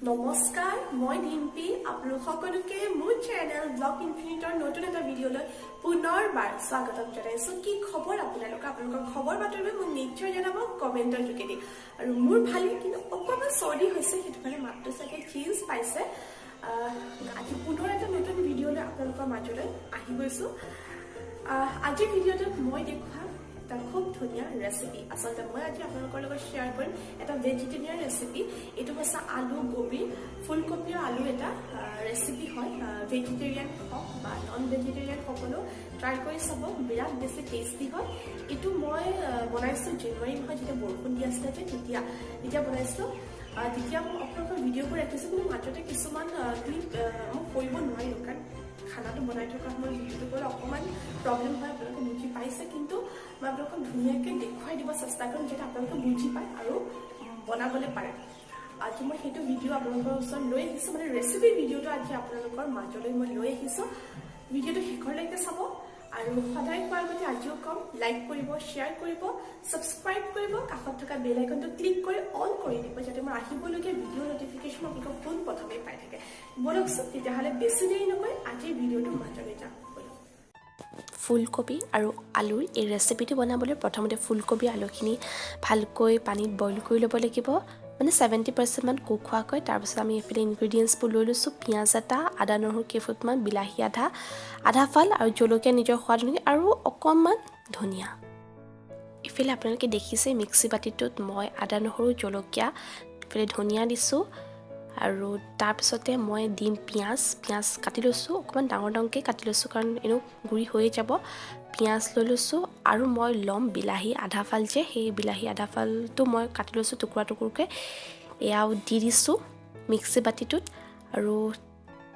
নমস্কাৰ, মই ডিম্পী। আপোনালোক সকলোকে মোৰ চেনেল ব্লগ ইনফিনিটৰ নতুন এটা ভিডিঅ'লৈ পুনৰবাৰ স্বাগতম জনাইছোঁ। কি খবৰ আপোনালোকৰ? আপোনালোকৰ খবৰ বাতৰিবোৰ মোক নিশ্চয় জনাব কমেণ্টৰ যোগেদি। আৰু মোৰ ভালেই, কিন্তু অকণমান চৰ্দি হৈছে, সেইটো কাৰণে মাতটো চাগে চেঞ্জ পাইছে। আজি পুনৰ এটা নতুন ভিডিঅ'লৈ আপোনালোকৰ মাজলৈ আহি গৈছোঁ। আজিৰ ভিডিঅ'টোত মই দেখুৱাম এটা খুব ধুনীয়া ৰেচিপি। আচলতে মই আজি আপোনালোকৰ লগত শ্বেয়াৰ কৰিম এটা ভেজিটেৰিয়ান ৰেচিপি। এইটো হৈছে আলু কবি, ফুলকবি আৰু আলু এটা ৰেচিপি হয়। ভেজিটেৰিয়ান হওক বা নন ভেজিটেৰিয়ান, সকলো ট্ৰাই কৰি চাব, বিৰাট বেছি টেষ্টি হয়। এইটো মই বনাইছোঁ জানুৱাৰী মাহত, যেতিয়া বৰষুণ দি আছিলে যে, তেতিয়া বনাইছিলোঁ। তেতিয়া মই আপোনালোকৰ ভিডিঅ' কৰি ৰাখিছোঁ, কিন্তু মাজতে কিছুমান ক্লিপ মই কৰিব নোৱাৰিলোঁ, কাৰণ খানাটো বনাই থকা সময়ত ভিডিঅ'টো কৰিলে অকণমান প্ৰব্লেম হয়, আপোনালোকে বুজি পাইছে। কিন্তু মই আপোনালোকক ধুনীয়াকৈ দেখুৱাই দিব চেষ্টা কৰিম, যাতে আপোনালোকে বুজি পায় আৰু বনাবলৈ পাৰে। আজি মই সেইটো ভিডিঅ' আপোনালোকৰ ওচৰত লৈ আহিছোঁ, মানে ৰেচিপি ভিডিঅ'টো আজি আপোনালোকৰ মাজলৈ মই লৈ আহিছোঁ। ভিডিঅ'টো শেষলৈকে চাব আৰু সদায় কোৱাৰ আগতে আজিও ক'ম, লাইক কৰিব, শ্বেয়াৰ কৰিব, ছাবস্ক্ৰাইব কৰিব, কাষত থকা বেল আইকনটো ক্লিক কৰি অল কৰি দিব, যাতে মই আহিবলগীয়া ভিডিঅ' নটিফিকেশ্যন আপোনালোকে পোনপ্ৰথমে পাই থাকে। ব'লকচোন তেতিয়াহ'লে, বেছি দেৰি নকৰি আজিৰ ভিডিঅ'টোৰ মাজলৈ যাওঁ ব'লক। ফুলকবি আৰু আলুৰ এই ৰেচিপিটো বনাবলৈ প্ৰথমতে ফুলকবি আলুখিনি ভালকৈ পানীত বইল কৰি ল'ব লাগিব, মানে 70%মান কুক হোৱাকৈ। তাৰপিছত আমি এইফালে ইনগ্ৰিডিয়েণ্টছবোৰ লৈ লৈছোঁ। পিঁয়াজ এটা, আদা নহৰু কেইফুটমান, বিলাহী আধা আধা ফাল আৰু জলকীয়া নিজৰ সোৱাদ অনুসৰি আৰু অকণমান ধনিয়া। ইফালে আপোনালোকে দেখিছে, মিক্সি বাতিটোত মই আদা, নহৰু, জলকীয়া, ইফালে ধনিয়া দিছোঁ আৰু তাৰপিছতে মই দিম পিঁয়াজ। পিঁয়াজ কাটি লৈছোঁ, অকণমান ডাঙৰ ডাঙৰকৈ কাটি লৈছোঁ, কাৰণ এনেও গুড়ি হৈয়ে যাব। পিঁয়াজ লৈ লৈছোঁ আৰু মই ল'ম বিলাহী আধা ফাল যে, সেই বিলাহী আধা ফালটো মই কাটি লৈছোঁ টুকুৰা টুকুৰকৈ। এয়াও দি দিছোঁ মিক্সি বাতিটোত। আৰু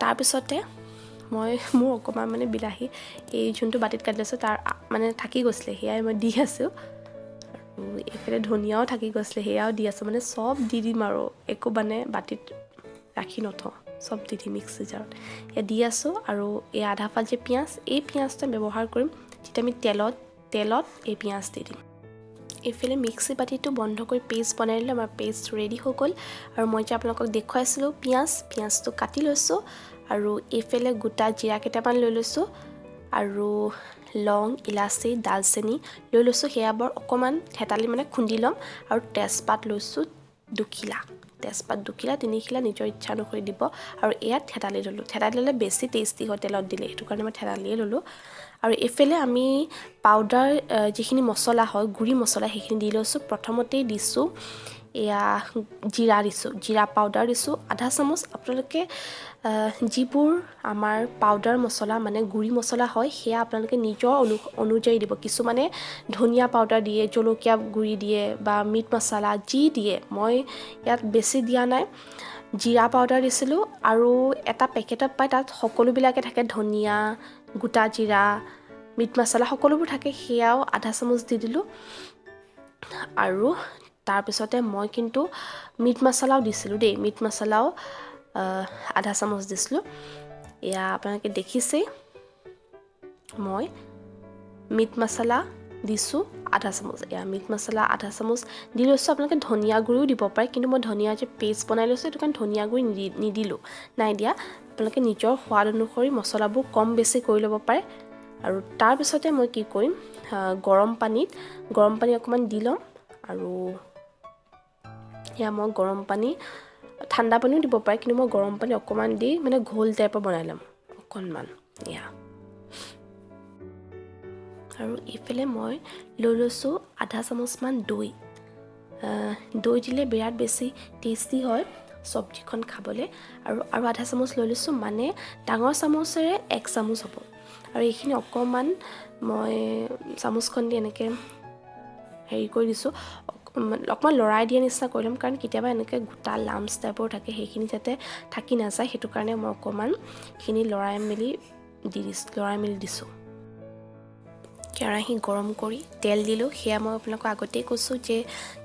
তাৰপিছতে মই মোৰ অকণমান মানে বিলাহী এই যোনটো বাতিত কাটি লৈছোঁ, তাৰ মানে থাকি গৈছিলে, সেয়াই মই দি আছোঁ। আৰু এইফালে ধনিয়াও থাকি গৈছিলে, সেয়াও দি আছোঁ। মানে চব দি দিম আৰু একো মানে বাতিত ৰাখি নথওঁ, চব দি দিম মিক্সি জাৰত। এয়া দি আছোঁ। আৰু এই আধা ফাল যে পিঁয়াজ, এই পিঁয়াজটো ব্যৱহাৰ কৰিম যেতিয়া আমি তেলত এই পিঁয়াজ দি দিম। এইফালে মিক্সি বাতিটো বন্ধ কৰি পেষ্ট বনাই দিলোঁ। আমাৰ পেষ্ট ৰেডি হৈ গ'ল। আৰু মই যে আপোনালোকক দেখুৱাইছিলোঁ পিঁয়াজ, পিঁয়াজটো কাটি লৈছোঁ। আৰু এইফালে গোটা জিৰা কেইটামান লৈ লৈছোঁ আৰু লং, ইলাচি, ডালচেনি লৈ লৈছোঁ। সেয়া বৰ অকণমান থেতালি, মানে খুন্দি ল'ম। আৰু তেজপাত লৈছোঁ দুখিলা, তেজপাত দুখিলা, তিনিখিলা, নিজৰ ইচ্ছা অনুসৰি দিব। আৰু এয়াত থেতালি ল'লোঁ। থেতালি ল'লে বেছি টেষ্টি হয় তেলত দিলে, সেইটো কাৰণে মই থেতালিয়ে ল'লোঁ। আৰু এইফালে আমি পাউডাৰ, যিখিনি মছলা হয়, গুড়ি মছলা, সেইখিনি দি লৈছোঁ। প্ৰথমতেই দিছোঁ এয়া জিৰা দিছোঁ, জিৰা পাউডাৰ দিছোঁ আধা চামুচ। আপোনালোকে যিবোৰ আমাৰ পাউডাৰ মছলা, মানে গুড়ি মছলা হয়, সেয়া আপোনালোকে নিজৰ অনুযায়ী দিব। কিছুমানে ধনিয়া পাউডাৰ দিয়ে, জলকীয়া গুড়ি দিয়ে বা মিট মছলা যি দিয়ে। মই ইয়াত বেছি দিয়া নাই, জিৰা পাউডাৰ দিছিলোঁ। আৰু এটা পেকেটত পায়, তাত সকলোবিলাকে থাকে, ধনিয়া, গোটা জিৰা, মিট মছলা সকলোবোৰ থাকে। সেয়াও আধা চামুচ দি দিলোঁ। আৰু তাৰপিছতে মই কিন্তু মিট মছলাও দিছিলোঁ দেই, মিট মছলাও আধা চামুচ দিছিলোঁ। এয়া আপোনালোকে দেখিছেই, মই মিট মছলা দিছোঁ আধা চামুচ। এয়া মিট মছলা আধা চামুচ দি লৈছোঁ। আপোনালোকে ধনিয়া গুড়িও দিব পাৰে, কিন্তু মই ধনিয়া যে পেষ্ট বনাই লৈছোঁ, সেইটো কাৰণে ধনিয়া গুড়ি নিদিলোঁ, নাই দিয়া। আপোনালোকে নিজৰ সোৱাদ অনুসৰি মছলাবোৰ কম বেছি কৰি ল'ব পাৰে। আৰু তাৰপিছতে মই কি কৰিম, গৰম পানী অকণমান দি ল'ম। আৰু এয়া মই গৰম পানী, ঠাণ্ডা পানীও দিব পাৰে, কিন্তু মই গৰম পানী অকণমান দি মানে ঘোল টাইপৰ বনাই ল'ম অকণমান। এয়া আৰু এইফালে মই লৈ লৈছোঁ আধা চামুচমান দৈ। দৈ দিলে বিৰাট বেছি টেষ্টি হয় চব্জিখন খাবলৈ। আৰু আধা চামুচ লৈ লৈছোঁ, মানে ডাঙৰ চামুচেৰে এক চামুচ হ'ব। আৰু এইখিনি অকণমান মই চামুচখন দি এনেকৈ হেৰি কৰি দিছোঁ, অকণমান লৰাই দিয়া নিচিনা কৰি ল'ম, কাৰণ কেতিয়াবা এনেকৈ গোটা লামছ টাইপৰ থাকে, সেইখিনি যাতে থাকি নাযায়, সেইটো কাৰণে মই অকণমান এইখিনি লৰাই মেলি দি দিছোঁ, লৰাই মেলি দিছোঁ। কেৰাহী গৰম কৰি তেল দিলোঁ। সেয়া মই আপোনালোকক আগতেই কৈছোঁ যে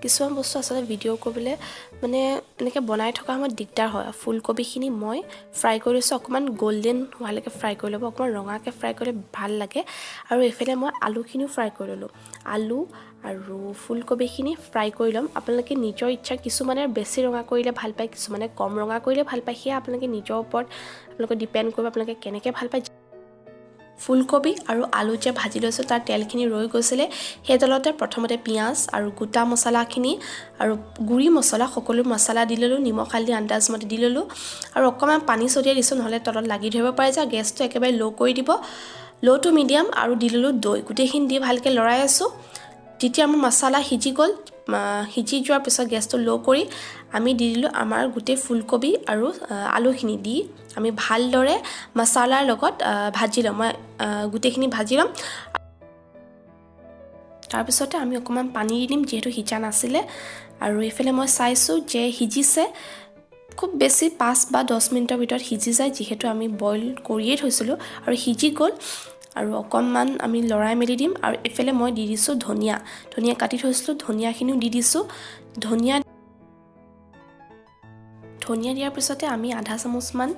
কিছুমান বস্তু আচলতে ভিডিঅ' কৰিবলৈ মানে এনেকৈ বনাই থকা সময়ত দিগদাৰ হয়। ফুলকবিখিনি মই ফ্ৰাই কৰি লৈছোঁ, অকণমান গল্ডেন হোৱালৈকে ফ্ৰাই কৰি ল'ব, অকণমান ৰঙাকৈ ফ্ৰাই কৰিলে ভাল লাগে। আৰু এইফালে মই আলুখিনিও ফ্ৰাই কৰি ল'লোঁ। আলু আৰু ফুলকবিখিনি ফ্ৰাই কৰি ল'ম। আপোনালোকে নিজৰ ইচ্ছা, কিছুমানে বেছি ৰঙা কৰিলে ভাল পায়, কিছুমানে কম ৰঙা কৰিলে ভাল পায়। সেয়া আপোনালোকে নিজৰ ওপৰত আপোনালোকে ডিপেণ্ড কৰিব, আপোনালোকে কেনেকৈ ভাল পায়। ফুলকবি আৰু আলু যে ভাজি লৈছোঁ তাৰ তেলখিনি ৰৈ গৈছিলে, সেই তেলতে প্ৰথমতে পিঁয়াজ আৰু গোটা মছলাখিনি আৰু গুড়ি মছলা সকলো মছলা দি ল'লোঁ, নিমখ হালধি আন্দাজমতে দি ল'লোঁ আৰু অকণমান পানী ছটিয়াই দিছোঁ, নহ'লে তলত লাগি ধৰিব পাৰে। যে গেছটো একেবাৰে ল' কৰি দিব, ল' টু মিডিয়াম। আৰু দি ল'লোঁ দৈ, গোটেইখিনি দি ভালকৈ লৰাই আছোঁ। যেতিয়া আমাৰ মছলা সিজি গ'ল, সিজি যোৱাৰ পিছত গেছটো ল' কৰি আমি দি দিলোঁ আমাৰ গোটেই ফুলকবি আৰু আলুখিনি দি আমি ভালদৰে মছলাৰ লগত ভাজি ল'ম। মই গোটেইখিনি ভাজি ল'ম। তাৰপিছতে আমি অকণমান পানী দি দিম, যিহেতু সিজা নাছিলে। আৰু এইফালে মই চাইছোঁ যে সিজিছে, খুব বেছি 5 বা 10 মিনিটৰ ভিতৰত সিজি যায়, যিহেতু আমি বইল কৰিয়ে থৈছিলোঁ আৰু সিজি গ'ল। আৰু অকণমান আমি লৰাই মেলি দিম। আৰু এইফালে মই দি দিছোঁ ধনিয়া, ধনিয়া কাটি থৈছিলোঁ, ধনিয়াখিনিও দি দিছোঁ। ধনিয়া দিয়াৰ পিছতে আমি আধা চামুচমান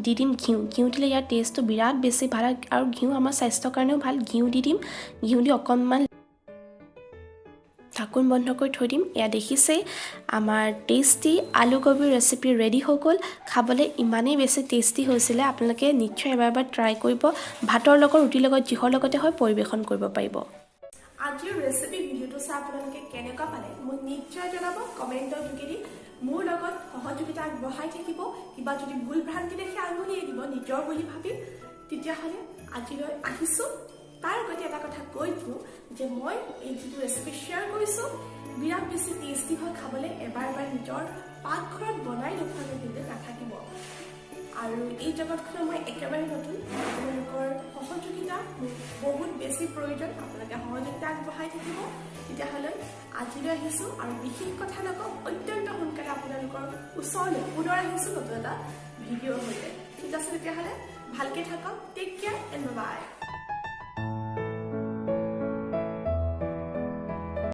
দি দিম ঘিউ। ঘিউ দিলে ইয়াৰ টেষ্টটো বিৰাট বেছি ভাল আৰু ঘিউ আমাৰ স্বাস্থ্যৰ কাৰণেও ভাল। ঘিউ দি দিম, ঘিউ দি অকণমান ঢাকোন বন্ধ কৰি থৈ দিম। এয়া দেখিছেই আমাৰ টেষ্টি আলু কবিৰ ৰেচিপি ৰেডি হৈ গ'ল। খাবলৈ ইমানেই বেছি টেষ্টি হৈছিলে, আপোনালোকে নিশ্চয় এবাৰ এবাৰ ট্ৰাই কৰিব। ভাতৰ লগত, ৰুটিৰ লগত, যিহৰ লগতে হয় পৰিৱেশন কৰিব পাৰিব। আজিৰ ৰেচিপি ভিডিঅ'টো চাই আপোনালোকে কেনেকুৱা পালে মোক নিশ্চয় জনাব কমেণ্টৰ যোগেদি। মোৰ লগত সহযোগিতা আগবঢ়াই থাকিব। কিবা যদি ভুল ভ্ৰান্তি দেখে আঙুলিয়াই দিব নিজৰ বুলি ভাবি। তেতিয়াহ'লে আজিলৈ আহিছোঁ। তাৰ আগতে এটা কথা কৈ দিওঁ যে মই এই যিটো ৰেচিপি শ্বেয়াৰ কৰিছোঁ বিৰাট বেছি টেষ্টি হয় খাবলৈ। এবাৰ এবাৰ নিজৰ পাকঘৰত বনাই নোখোৱাকৈ কিন্তু নাথাকিব। আৰু এই জগতখনত মই একেবাৰে নতুন, আপোনালোকৰ সহযোগিতা মোক বহুত বেছি প্ৰয়োজন। আপোনালোকে সহযোগিতা আগবঢ়াই থাকিব। তেতিয়াহ'লে আজিলৈ আহিছোঁ আৰু বিশেষ কথা নকওঁ, অত্যন্ত সোনকালে আপোনালোকৰ ওচৰলৈ পুনৰ আহিছোঁ নতুন এটা ভিডিঅ'ৰ সৈতে। ঠিক আছে, তেতিয়াহ'লে ভালকৈ থাকক। Take care and bye.